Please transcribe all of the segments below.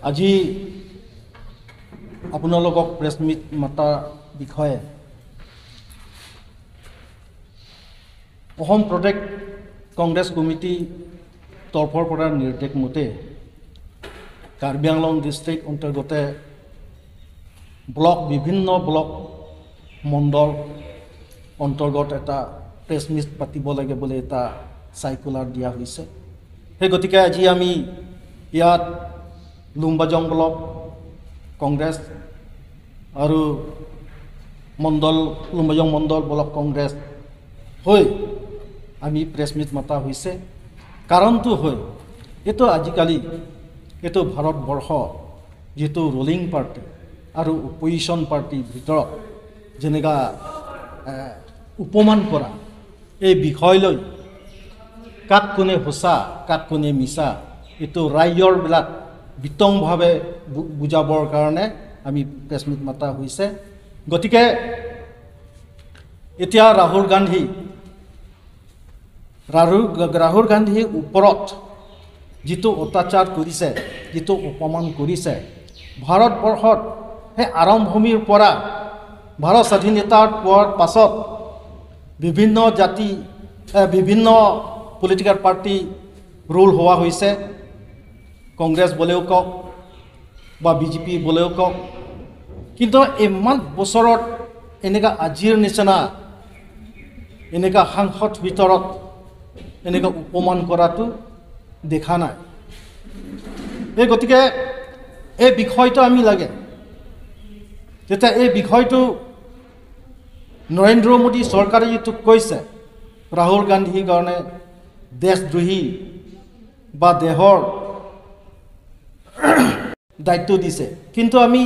আজি আপোনালোকক press meat মাতাৰ বিষয়ে অসম প্ৰদেশ কংগ্ৰেছ কমিটি তৰফৰ পৰা নিৰ্দেশ মতে কাৰ্বি আংলং ডিষ্ট্ৰিক্ট অন্তৰ্গতে ব্লক বিভিন্ন ব্লক মণ্ডল অন্তৰ্গত এটা প্ৰেছ মিট পাতিব লাগে বুলি এটা চাৰ্কুলাৰ দিয়া হৈছে। সেই গতিকে আজি আমি ইয়াত লুম্বাজং ব্লক কংগ্ৰেছ আৰু মণ্ডল লুম্বাজং মণ্ডল ব্লক কংগ্ৰেছ হৈ আমি প্ৰেছ মিট মাতা হৈছে। কাৰণটো হৈ এইটো আজিকালি এইটো ভাৰতবৰ্ষ যিটো ৰুলিং পাৰ্টি আৰু অপজিশ্যন পাৰ্টিৰ ভিতৰত যেনেকা উপমান কৰা এই বিষয় লৈ কাক কোনে সঁচা কাক কোনে মিছা এইটো ৰাইজৰবিলাক বিতংভাৱে বুজাবৰ কাৰণে আমি প্ৰেছ মিট মাতা হৈছে। গতিকে এতিয়া ৰাহুল গান্ধীৰ ওপৰত যিটো অত্যাচাৰ কৰিছে, যিটো অপমান কৰিছে, ভাৰতবৰ্ষত সেই আৰম্ভণিৰ পৰা ভাৰত স্বাধীনতাৰ পোৱাৰ পাছত বিভিন্ন জাতি বিভিন্ন পলিটিকেল পাৰ্টি ৰুল হোৱা হৈছে। কংগ্ৰেছ বুলিও কওক বা বিজেপি বুলিও কওক, কিন্তু ইমান বছৰত এনেকুৱা আজিৰ নিচিনা এনেকুৱা সাংসদ ভিতৰত এনেকুৱা উপমান কৰাটো দেখা নাই। এই গতিকে এই বিষয়টো আমি লাগে তেতিয়া এই বিষয়টো নৰেন্দ্ৰ মোদী চৰকাৰে যিটো কৈছে ৰাহুল গান্ধীৰ কাৰণে দেশদ্ৰোহী বা দেহৰ দায়িত্ব দিছে, কিন্তু আমি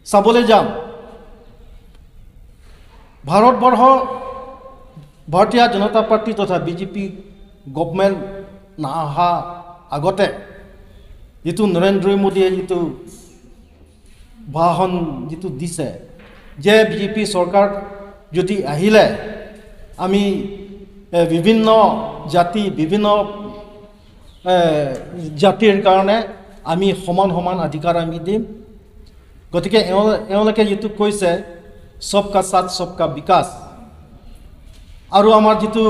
চাবলৈ যাম ভাৰতবৰ্ষ ভাৰতীয় জনতা পাৰ্টি তথা বিজেপি গভমেণ্ট নহা আগতে যিটো নৰেন্দ্ৰ মোদীয়ে যিটো ভাষণ যিটো দিছে যে বিজেপি চৰকাৰ যদি আহিলে আমি বিভিন্ন জাতি বিভিন্ন জাতিৰ কাৰণে আমি সমান সমান অধিকাৰ আমি দিম। গতিকে এওঁলোকে যিটো কৈছে সবকা সাথ সবকা বিকাশ আৰু আমাৰ যিটো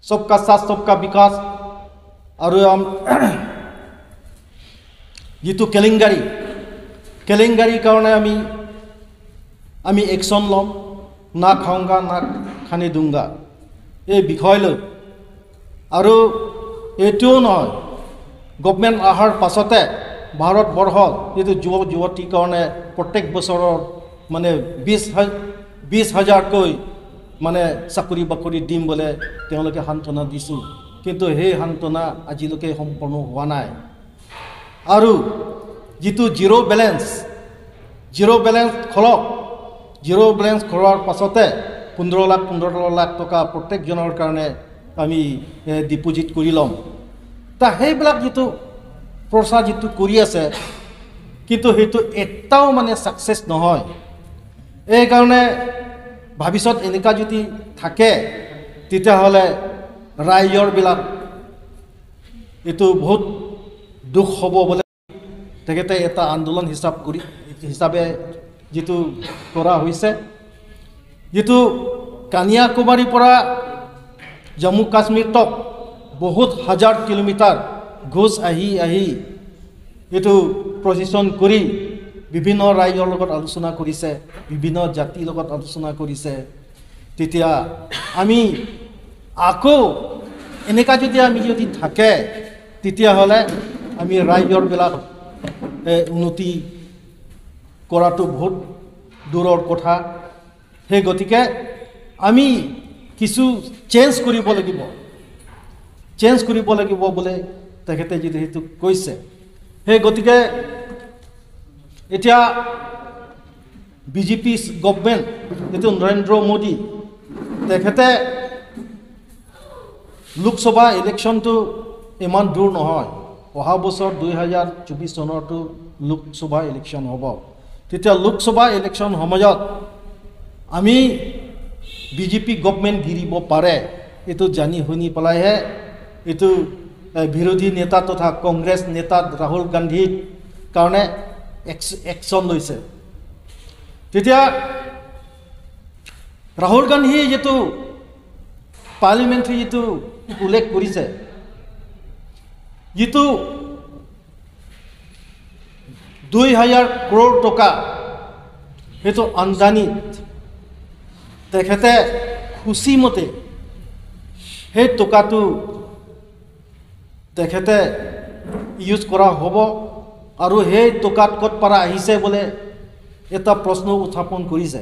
সবকা সাথ সবকা বিকাশ আৰু যিটো কেলেংকাৰীৰ কাৰণে আমি একশ্যন ল'ম, না খাওঁগা না খানি দুংগা এই বিষয় লৈ। আৰু এইটোও নহয়, গভমেণ্ট অহাৰ পাছতে ভাৰতবৰ্ষত যিটো যুৱক যুৱতীৰ কাৰণে প্ৰত্যেক বছৰৰ মানে 20,000কৈ মানে চাকৰি বাকৰি দিম বোলে তেওঁলোকে সান্তনা দিছোঁ, কিন্তু সেই সান্তনা আজিলৈকে সম্পূৰ্ণ হোৱা নাই। আৰু যিটো জিৰ' বেলেঞ্চ খোলক, জিৰ' বেলেঞ্চ খোলাৰ পাছতে 15 লাখ টকা প্ৰত্যেকজনৰ কাৰণে আমি ডিপ'জিট কৰি ল'ম। তা সেইবিলাক যিটো প্ৰচাৰ যিটো কৰি আছে, কিন্তু সেইটো এটাও মানে ছাকচেছ নহয়। এইকাৰণে ভৱিষ্যত এনেকুৱা যদি থাকে তেতিয়াহ'লে ৰাইজৰবিলাক এইটো বহুত দুখ হ'ব বোলে তেখেতে এটা আন্দোলন হিচাপে যিটো কৰা হৈছে। যিটো কন্যাকুমাৰীৰ পৰা জম্মু কাশ্মীৰ তক বহুত হাজাৰ কিলোমিটাৰ ঘোষ আহি আহি এইটো প্ৰচেছন কৰি বিভিন্ন ৰাইজৰ লগত আলোচনা কৰিছে, বিভিন্ন জাতিৰ লগত আলোচনা কৰিছে। তেতিয়া আমি আকৌ এনেকুৱা যদি আমি যদি থাকে তেতিয়াহ'লে আমি ৰাইজৰবিলাক উন্নতি কৰাটো বহুত দূৰৰ কথা। সেই গতিকে আমি কিছু চেঞ্জ কৰিব লাগিব, বোলে তেখেতে যিটো সেইটো কৈছে। সেই গতিকে এতিয়া বিজেপি গভমেণ্ট যিটো নৰেন্দ্ৰ মোদী তেখেতে লোকসভা ইলেকশ্যনটো ইমান দূৰ নহয়, অহা বছৰ 2024 চনতো লোকসভা ইলেকশ্যন হ'ব। তেতিয়া লোকসভা ইলেকশ্যন সময়ত আমি বিজেপি গভমেণ্ট গিৰিব পাৰে, এইটো জানি শুনি পেলাইহে এইটো বিৰোধী নেতা তথা কংগ্ৰেছ নেতা ৰাহুল গান্ধীৰ কাৰণে একশ্যন লৈছে। তেতিয়া ৰাহুল গান্ধীয়ে যিটো পাৰ্লিমেণ্টাৰী যিটো উল্লেখ কৰিছে, যিটো 2000 ক্ৰ'ৰ টকা সেইটো আন্দানীত তেখেতে খুচিমতে সেই টকাটো তেখেতে ইউজ কৰা হ'ব আৰু সেই টকাত ক'ত পৰা আহিছে বোলে এটা প্ৰশ্ন উত্থাপন কৰিছে।